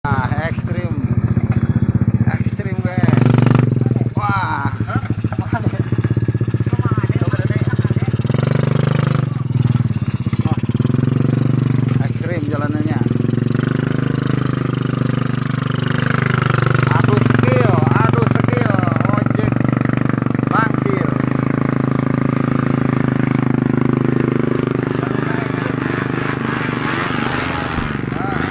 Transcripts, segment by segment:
Ah, ekstrim. Ekstrim, guys. Wah. Ekstrim jalanannya. Adu skill, ojek langsir. Ah.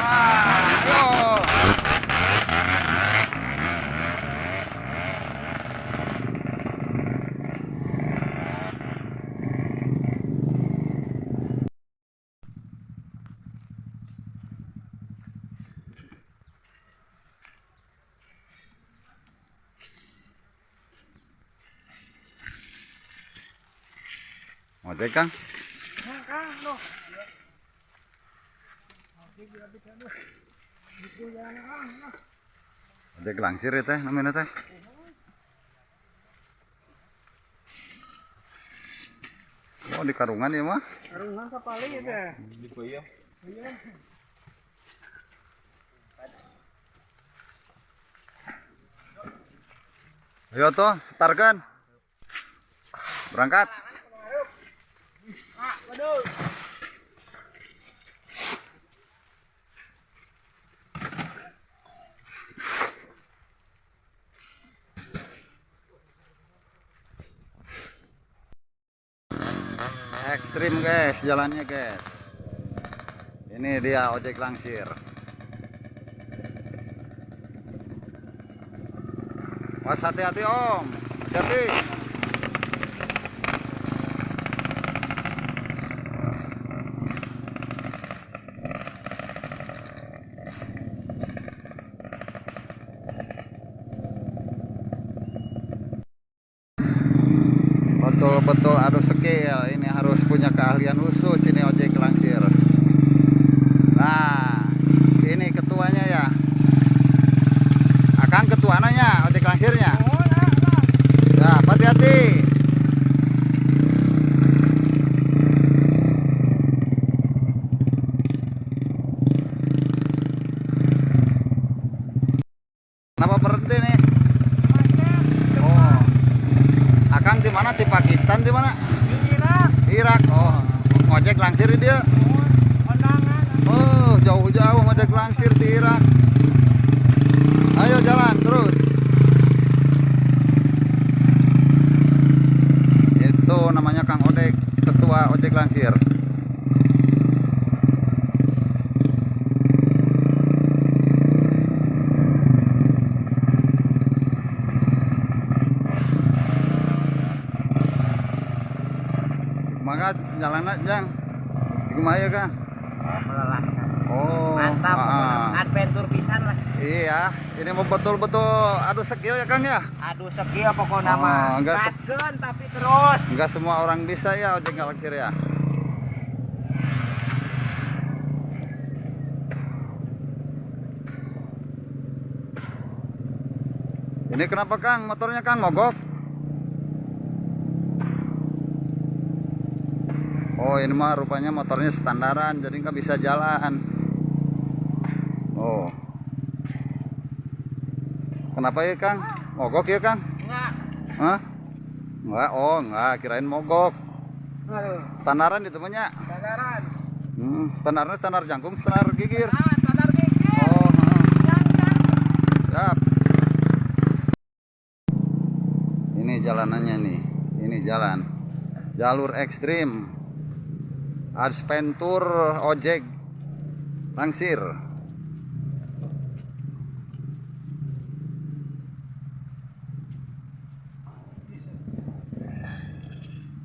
Wah, ayo. Ojek, Kang? Ojek langsir ya teh namanya teh. Oh, di karungan ya mah? Karungan sapali ya teh. Di peuyeum. Iya. Ayo tuh, setarkan. Berangkat. Waduh. Ekstrim guys, jalannya guys. Ini dia ojek langsir. Was, hati-hati om, hati-hati. Betul-betul adu skill. Ini harus punya keahlian khusus ini ojek langsir. Nah, ini ketuanya ya. Akang ketuanya ojek langsirnya. Oh, nah, nah. Ya, hati-hati. Kenapa berhenti nih? Macet. Oh. Akang di mana? Di Pakistan di mana? Di Irak. Irak. Oh, ngojek langsir dia. Oh, kondangan. Oh, jauh-jauh ngojek langsir di Irak. Ayo jalan terus. Itu namanya Kang Odek, ketua ojek langsir. Maka jalannya jang. Kumaha ya, Kang? Melelahkan. Oh, Mantap. ah. Adventure pisan lah. Iya, ini mau betul-betul adu skill ya Kang ya. Aduh skill pokoknya Oh, mah. enggak Gaskeun tapi terus. Enggak semua orang bisa ya ojek langsir ya. Ini kenapa Kang? Motornya Kang mogok? Oh, ini mah rupanya motornya standaran, jadi nggak bisa jalan. Oh. Kenapa ya Kang? Mogok ya Kang? Enggak. Hah? Enggak, oh enggak, kirain mogok. Aduh, Standaran itu punya. standaran. Standarnya standar jangkung, standar gigir. Ah, standar gigir. Oh, heeh. Yang kan. Siap. Ini jalanannya nih. Ini jalan. Jalur ekstrim. Adventure ojek langsir.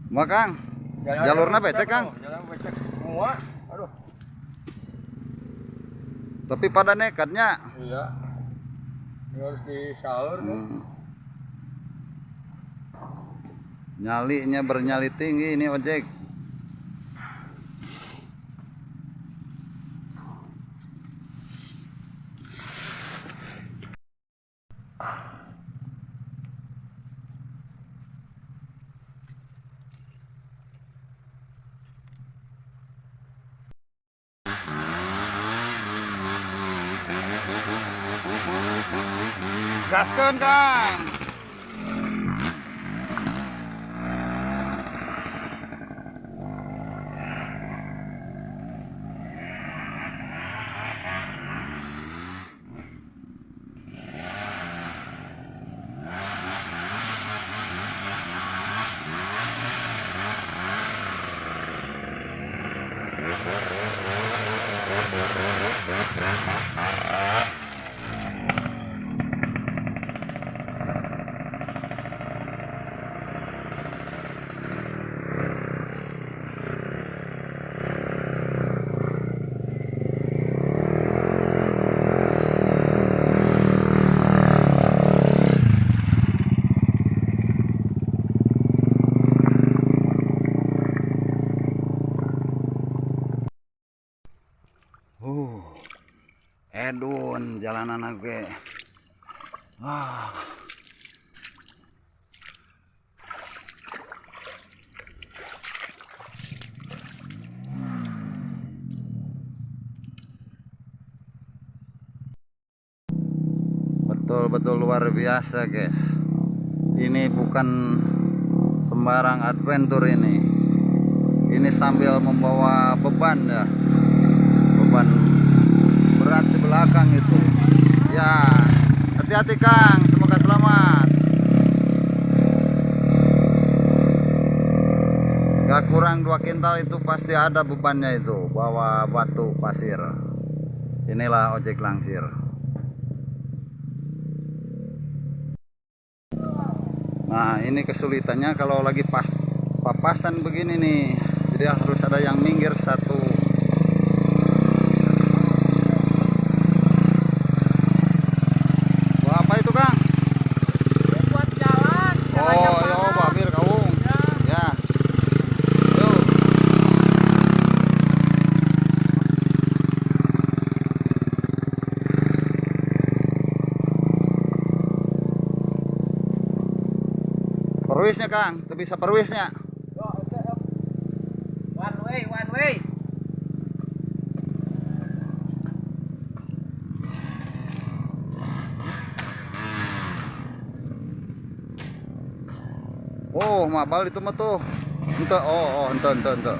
Ma Kang, jalurnya becek Kang. Jalan becek semua. Aduh. Tapi pada nekatnya. Iya. Ini harus disaur. Nyalinya bernyali tinggi ini ojek. Gaskeun, Kang. Edun jalanan oge. Wah. Betul-betul luar biasa, guys. Ini bukan sembarang adventure ini. Ini sambil membawa beban ya. Beban berat di belakang itu. Ya, hati-hati Kang, semoga selamat. Gak kurang 2 kintal itu pasti ada bebannya itu, bawa batu pasir. Inilah ojek langsir. Nah, ini kesulitannya kalau lagi papasan begini nih. Jadi harus ada yang minggir satu. Wah, apa itu, Kang? Buat jalan, jalannya Oh, ya, parah. babir kawung. Ya. Ya. Yuk. Perwisnya, Kang, tuh bisa perwisnya. One way, one way. Oh, mabal itu mah tuh. Ente, oh, oh, ente, ente, ente.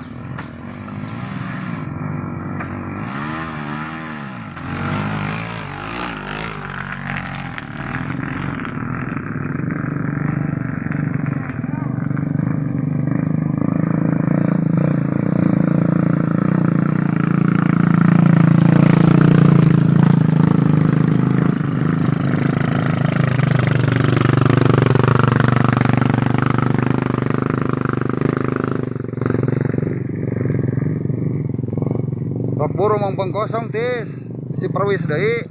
Bak buru mong kosong tis. Si perwis deui.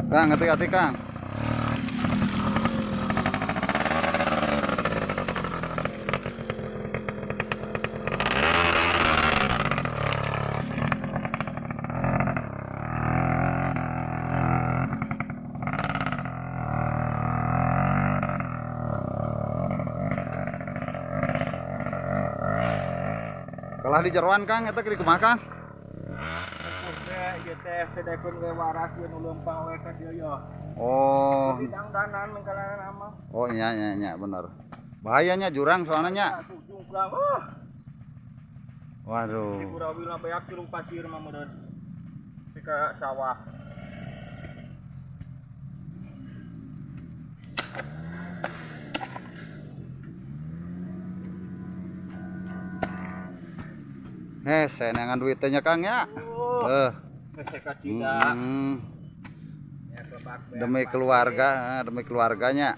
Kang, hati-hati Kang. Kalah di jeroan Kang, eta keur kumaha Kang? Ieu teh sedekeun we waras ieu nu leumpang we ka dieu yo. Oh. Dangdanan mengkalangan ama. Oh iya iya iya benar. Bahayanya jurang soalnya nya. Atuh jungklang. Oh. Di Waduh. Kurawila beak curug pasir mah meureun. Di ka sawah. Senengan duitnya Kang ya. Hese ka cida. Ya, lebak beak Demi pasir. keluarga, demi keluarganya.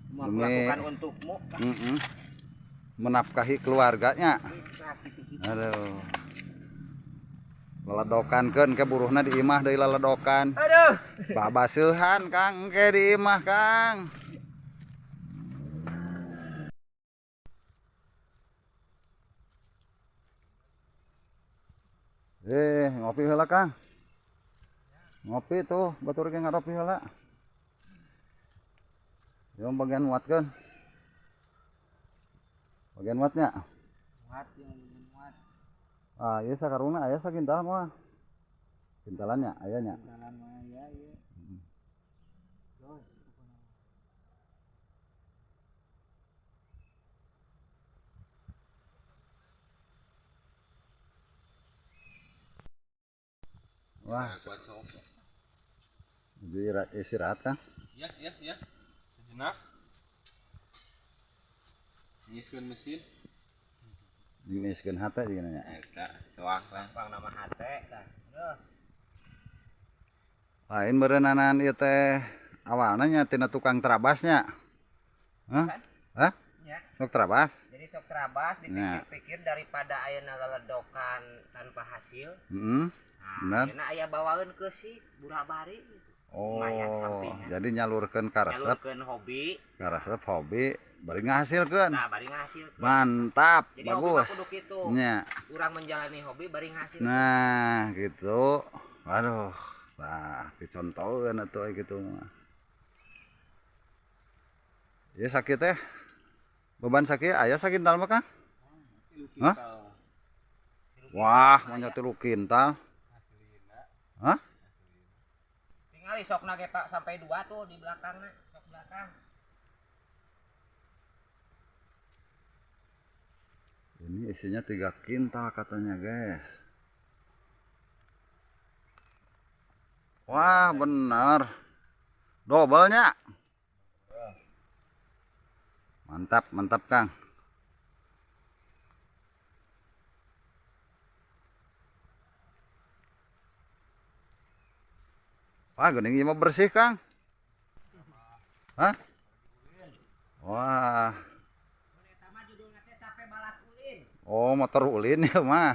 Semua Demi kulakukan untukmu. Menafkahi keluarganya. Aduh. Leledokankeun ke buruhna di imah deui leledokan. Aduh. Babaseuhan Kang engke di imah Kang. Ngopi heula Kang. Ngopi tuh, batur ge ngaropi heula. Yo bagian muatkeun. Bagian muatnya. Muat yang muat. Ah, ieu sakarungna aya sakintal mah. Kintalannya aya nya. Jalan mah ya ieu. Terus. Wah. Jadi istirahat Kang. Ya, ya, ya. Sejenak. Ngiskeun mesin. Ngiskeun hate jeung nya. Eta soak lah. Bang nama hate tah. Aduh. Lain berenanan ieu teh awalna nya tina tukang terabasnya. Hah? Hah? Ya. Sok terabas? Jadi sok terabas dipikir-pikir daripada ayeuna leledokan tanpa hasil. Heeh. Nah, Benar. ayeuna aya bawaeun ke si burabari gitu. Lumayan Oh, sampingan. jadi nyalurkeun karesep, Nyalurkeun hobi, karesep hobi bari ngahasilkeun. nah bari ngahasilkeun. Mantap, Jadi hobi bagus. mah kudu kitu. Nya. Urang menjalani hobi bari ngahasilkeun. Nah, gitu. Aduh, nah dicontoheun atuh gitu mah. Ya sakit teh. Beban sakit aya sakintal mah Kang? Hah? Wah, manya 3 kintal. Hah? Tingali sokna ge Pak sampai 2 tuh di belakangna, sok belakang. Ini isinya 3 kintal katanya, guys. Wah, benar. Dobelnya. Mantap, mantap, Kang. Wah, geuning ieu mah bersih, Kang. Hah? Wah. Eta mah judulna teh capek balas ulin. Oh, motor ulin ya mah.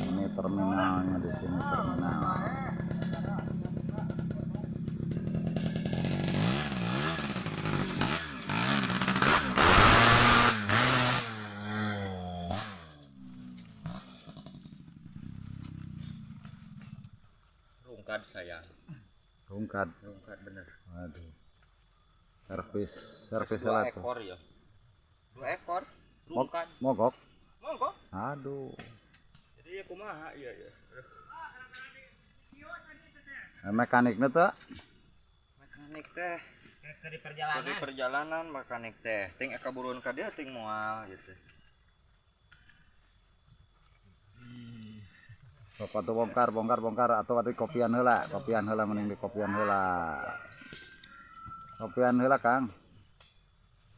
Ini terminalnya di sini terminal. Rungkad sayang. Rungkad. Rungkad bener. Waduh. Servis, servis Dua lah tuh. ekor ya. 2 ekor. Rungkad. Mogok. Monggo. Aduh. Jadi ya kumaha iya ya. Mekaniknya tuh Mekanik teh. Ke di perjalanan. Di perjalanan mekanik teh. Ting eka buruan ka dia ting moal gitu. Sok atuh bongkar, bongkar, bongkar atau ada kopian heula, kopian heula mending di kopian heula. Kopian heula, Kang.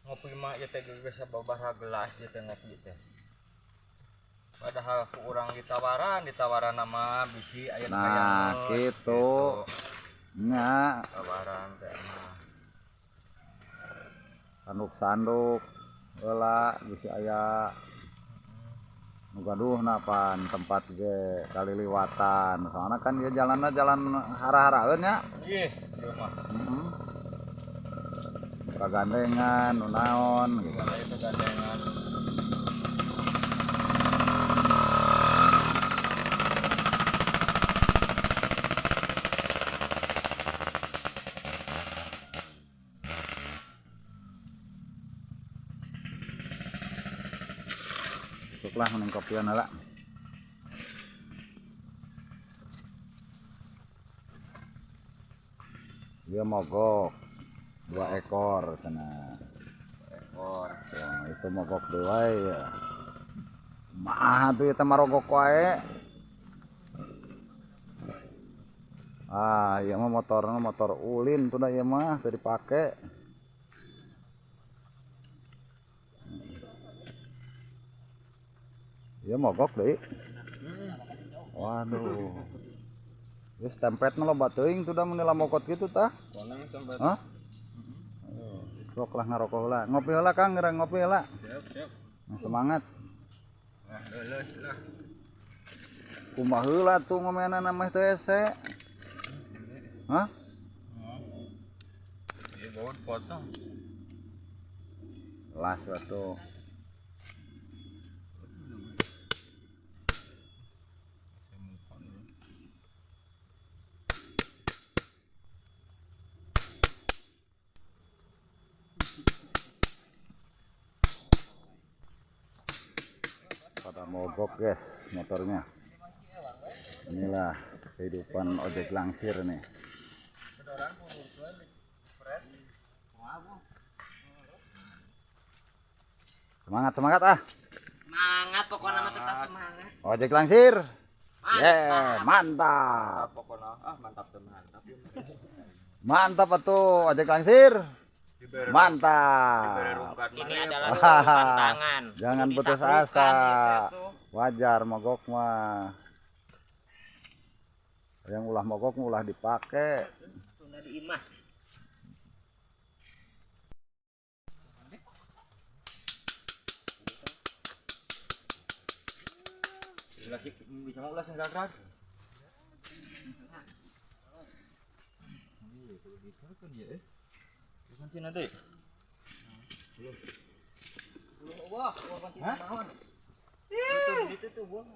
Ngopi mah ieu teh geus sababaraha gelas ieu teh ngopi teh. Padahal ku urang ditawaran, ditawaran nama bisi aya nu Nah, hayangeun, gitu. Nya, Tawaran teh mah. sanduk-sanduk heula bisi aya nu gaduhna pan tempat ge kaliliwatan. Soalna kan ieu jalanna jalan hara-haraeun nya. Ih, ieu mah. Heeh. Kagandengan, nu naon gitu. Gimana itu gandengan? Masuklah mending kopian heula. Dia mogok 2 ekor sana. Ekor. Tuh, itu mogok 2 ya. Mah tuh eta marogok wae. Ah, ieu mah motorna motor ulin tuh da ieu mah teu dipake. Iya mogok deui. Waduh. Geus tempet mah loba teuing tuh da mun lamokot kitu tah. Konang sampai. Hah? Sok lah ngarokok heula. Ngopi heula Kang, ngerang ngopi heula. Siap, siap. Nah, semangat. Nah, lulus lah. Kumaha heula tuh ngomenan mah teu hese. Hah? Iya, bawa potong. Las batu. Pada mogok guys motornya. Inilah kehidupan ojek langsir nih. Semangat semangat ah. Semangat pokoknya mah tetap semangat. Ojek langsir. Yeah, mantap. Pokoknya ah mantap tuh mantap. Mantap atuh ojek langsir. Mantap. Ini adalah tantangan. Jangan putus asa. Wajar mogok mah. Yang ulah mogok ulah dipake. Tunda di imah. Ulah sih bisa mah ulah sing gerak. Iya, kalau gitu kan ya eh. Bukan Cina deh. Wah, wah kunci naon. Itu tuh buang.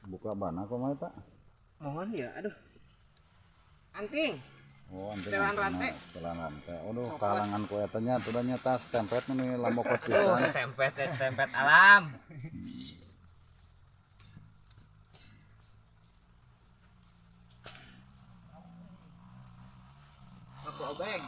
Buka bana kumaha eta? Mohon ya, aduh. Anting. Oh, anting Setelan antingna, rantai. Setelan rantai. Aduh, kalangan ku eta nya tuh nya tas tempet nih lamokot pisan. Stempet, stempet alam. Aku obeng.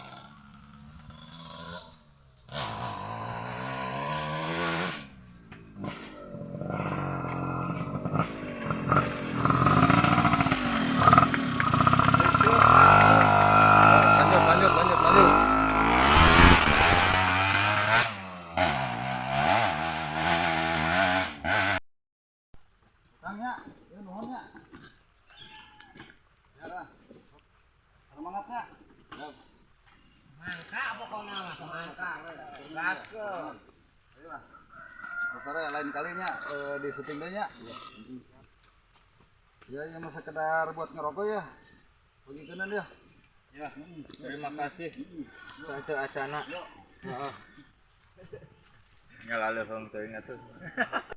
Lanjut, lanjut, lanjut, lanjut. Kang ya, ya nuhun ya. Ya lah. Semangatnya. Mangka pokoknya mah, mangka. Gaskeun. Ayolah. Dokter lain kalinya di syuting deh nya. Ya, ya mah sekedar buat ngerokok ya. Bagi kanan ya. Ya, terima kasih. Satu acana. Heeh. Nyalalu hong teuing atuh.